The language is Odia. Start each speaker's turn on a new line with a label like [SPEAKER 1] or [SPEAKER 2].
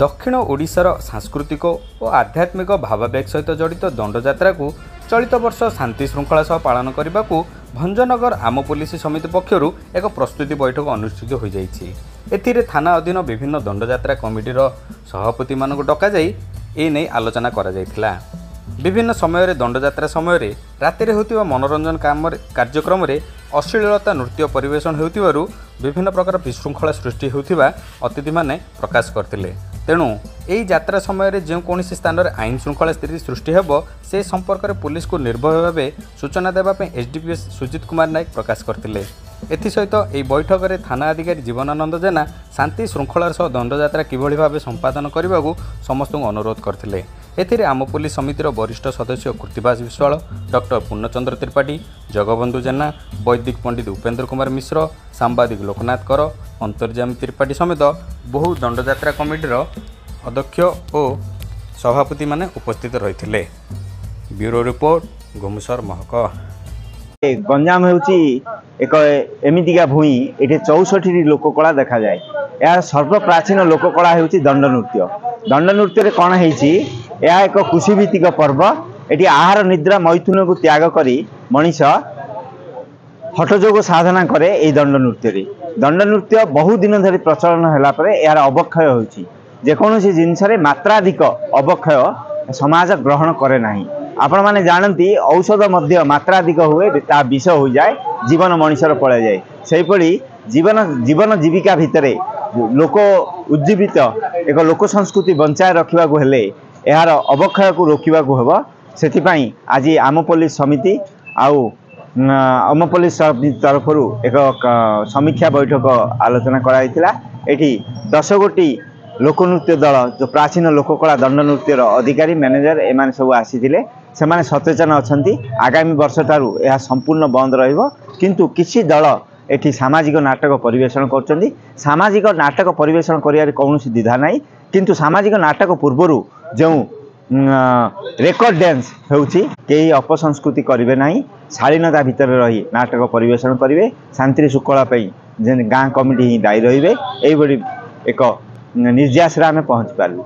[SPEAKER 1] ଦକ୍ଷିଣ ଓଡ଼ିଶାର ସାଂସ୍କୃତିକ ଓ ଆଧ୍ୟାତ୍ମିକ ଭାବାବେଗ ସହିତ ଜଡ଼ିତ ଦଣ୍ଡଯାତ୍ରାକୁ ଚଳିତ ବର୍ଷ ଶାନ୍ତି ଶୃଙ୍ଖଳା ସହ ପାଳନ କରିବାକୁ ଭଞ୍ଜନଗର ଆମ ପୋଲିସ ସମିତି ପକ୍ଷରୁ ଏକ ପ୍ରସ୍ତୁତି ବୈଠକ ଅନୁଷ୍ଠିତ ହୋଇଯାଇଛି। ଏଥିରେ ଥାନା ଅଧୀନ ବିଭିନ୍ନ ଦଣ୍ଡଯାତ୍ରା କମିଟିର ସଭାପତିମାନଙ୍କୁ ଡକାଯାଇ ଏ ନେଇ ଆଲୋଚନା କରାଯାଇଥିଲା। ବିଭିନ୍ନ ସମୟରେ ଦଣ୍ଡଯାତ୍ରା ସମୟରେ ରାତିରେ ହେଉଥିବା ମନୋରଞ୍ଜନ କାମରେ କାର୍ଯ୍ୟକ୍ରମରେ ଅଶ୍ଳୀଳତା ନୃତ୍ୟ ପରିବେଷଣ ହେଉଥିବାରୁ ବିଭିନ୍ନ ପ୍ରକାର ବିଶୃଙ୍ଖଳା ସୃଷ୍ଟି ହେଉଥିବା ଅତିଥିମାନେ ପ୍ରକାଶ କରିଥିଲେ। ତେଣୁ ଏହି ଯାତ୍ରା ସମୟରେ ଯେଉଁ କୌଣସି ସ୍ଥାନରେ ଆଇନ ଶୃଙ୍ଖଳା ସ୍ଥିତି ସୃଷ୍ଟି ହେବ, ସେ ସମ୍ପର୍କରେ ପୋଲିସକୁ ନିର୍ଭୟ ଭାବେ ସୂଚନା ଦେବା ପାଇଁ ଏସ୍ଡିପିଏସ୍ ସୁଜିତ କୁମାର ନାୟକ ପ୍ରକାଶ କରିଥିଲେ। ଏଥିସହିତ ଏହି ବୈଠକରେ ଥାନା ଅଧିକାରୀ ଜୀବନାନନ୍ଦ ଜେନା ଶାନ୍ତି ଶୃଙ୍ଖଳାର ସହ ଦଣ୍ଡଯାତ୍ରା କିଭଳି ଭାବେ ସମ୍ପାଦନ କରିବାକୁ ସମସ୍ତଙ୍କୁ ଅନୁରୋଧ କରିଥିଲେ। ଏଥିରେ ଆମ ପୋଲିସ ସମିତିର ବରିଷ୍ଠ ସଦସ୍ୟ କୃତିବାସ ବିଶ୍ୱାଳ, ଡକ୍ଟର ପୂର୍ଣ୍ଣଚନ୍ଦ୍ର ତ୍ରିପାଠୀ, ଜଗବନ୍ଧୁ ଜେନା, ବୈଦିକ ପଣ୍ଡିତ ଉପେନ୍ଦ୍ର କୁମାର ମିଶ୍ର, ସାମ୍ବାଦିକ ଲୋକନାଥ କର, ଅନ୍ତର୍ଯ୍ୟାମୀ ତ୍ରିପାଠୀ ସମେତ ବହୁ ଦଣ୍ଡଯାତ୍ରା କମିଟିର ଅଧ୍ୟକ୍ଷ ଓ ସଭାପତିମାନେ ଉପସ୍ଥିତ ରହିଥିଲେ। ବ୍ୟୁରୋ ରିପୋର୍ଟ, ଘୁମୁସର ମହକ।
[SPEAKER 2] ଗଞ୍ଜାମ ହେଉଛି ଏକ ଏମିତିକା ଭୂଇଁ, ଏଠି 64ଟି ଲୋକକଳା ଦେଖାଯାଏ। ଏହାର ସର୍ବପ୍ରାଚୀନ ଲୋକକଳା ହେଉଛି ଦଣ୍ଡ ନୃତ୍ୟ। ଦଣ୍ଡ ନୃତ୍ୟରେ କ'ଣ ହେଇଛି, ଏହା ଏକ କୃଷିଭିତ୍ତିକ ପର୍ବ। ଏଠି ଆହାର, ନିଦ୍ରା, ମୈଥୁନକୁ ତ୍ୟାଗ କରି ମଣିଷ ହଠଯୋଗ ସାଧନା କରେ ଏଇ ଦଣ୍ଡ ନୃତ୍ୟରେ। ଦଣ୍ଡ ନୃତ୍ୟ ବହୁ ଦିନ ଧରି ପ୍ରଚଳନ ହେଲା ପରେ ଏହାର ଅବକ୍ଷୟ ହେଉଛି। ଯେକୌଣସି ଜିନିଷରେ ମାତ୍ରାଧିକ ଅବକ୍ଷୟ ସମାଜ ଗ୍ରହଣ କରେ ନାହିଁ। ଆପଣମାନେ ଜାଣନ୍ତି, ଔଷଧ ମଧ୍ୟ ମାତ୍ରାଧିକ ହୁଏ, ତା ବିଷ ହୋଇଯାଏ, ଜୀବନ ମଣିଷର ପଳାଇଯାଏ। ସେହିଭଳି ଜୀବନ ଜୀବିକା ଭିତରେ ଲୋକ ଉଜ୍ଜୀବିତ ଏକ ଲୋକ ସଂସ୍କୃତି ବଞ୍ଚାଇ ରଖିବାକୁ ହେଲେ ଏହାର ଅବକ୍ଷୟକୁ ରୋକିବାକୁ ହେବ। ସେଥିପାଇଁ ଆଜି ଆମ ପୋଲିସ ସମିତି ଆଉ ଆମ ପୋଲିସ ସମିତି ତରଫରୁ ଏକ ସମୀକ୍ଷା ବୈଠକ ଆଲୋଚନା କରାଯାଇଥିଲା। ଏଠି 10 ଗୋଟି ଲୋକନୃତ୍ୟ ଦଳ, ଯେଉଁ ପ୍ରାଚୀନ ଲୋକକଳା ଦଣ୍ଡ ନୃତ୍ୟର ଅଧିକାରୀ, ମ୍ୟାନେଜର, ଏମାନେ ସବୁ ଆସିଥିଲେ। ସେମାନେ ସଚେତନ ଅଛନ୍ତି। ଆଗାମୀ ବର୍ଷଠାରୁ ଏହା ସମ୍ପୂର୍ଣ୍ଣ ବନ୍ଦ ରହିବ। କିନ୍ତୁ କିଛି ଦଳ ଏଠି ସାମାଜିକ ନାଟକ ପରିବେଷଣ କରୁଛନ୍ତି। ସାମାଜିକ ନାଟକ ପରିବେଷଣ କରିବାରେ କୌଣସି ଦ୍ୱିଧା ନାହିଁ, କିନ୍ତୁ ସାମାଜିକ ନାଟକ ପୂର୍ବରୁ ଯେଉଁ ରେକର୍ଡ ଡ୍ୟାନ୍ସ ହେଉଛି, କେହି ଅପସଂସ୍କୃତି କରିବେ ନାହିଁ। ଶାଳୀନତା ଭିତରେ ରହି ନାଟକ ପରିବେଷଣ କରିବେ। ଶାନ୍ତି ଶୃଙ୍ଖଳା ପାଇଁ ଗାଁ କମିଟି ହିଁ ଦାୟୀ ରହିବେ। ଏଇଭଳି ଏକ ନିର୍ଯାସରେ ଆମେ ପହଞ୍ଚି ପାରିଲୁ।